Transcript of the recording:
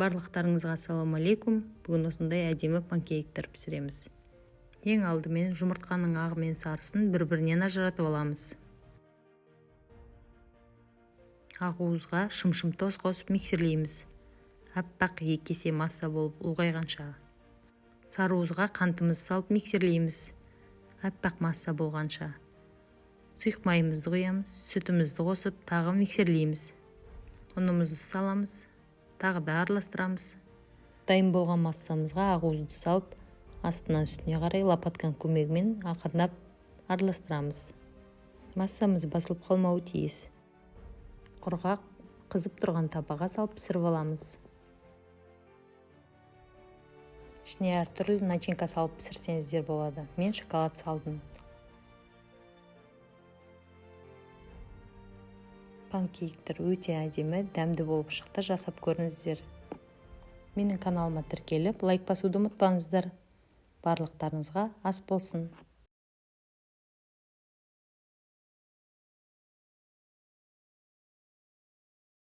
Барлықтарыңызға ассалаумағалейкум! Бүгін осындай әдемі панкейктер пісіреміз. Ең алдымен жұмыртқаның ағы мен сарысын бір-бірінен ажыратып аламыз. Ақуызға шымшым тұз қосып миксерлейміз. Аппақ 2 кесе масса болып ұлғайғанша. Сарыуызға қантымызды салып миксерлейміз. Аппақ масса болғанша. Сұйық майымызды құямыз, сүтімізді қосып, тағы миксерлейміз. Ұнымызды саламыз, тағы да араластырамыз. Дайын болған массамызға ақуызды салып, астынан үстіне қарай лопатканың көмегімен ақырындап араластырамыз. Массамыз басылып қалмауы тиіс. Құрғақ, қызып тұрған табаға салып пісіріп аламыз. Ішіне әртүрлі начинка салып пісірсеңіздер болады. Мен шоколад салдым. Панкейктер өте әдемі, дәмді болып шықты, жасап көріңіздер. Менің каналыма тіркеліп, лайк басуды ұмытпаңыздар. Барлықтарыңызға ас болсын!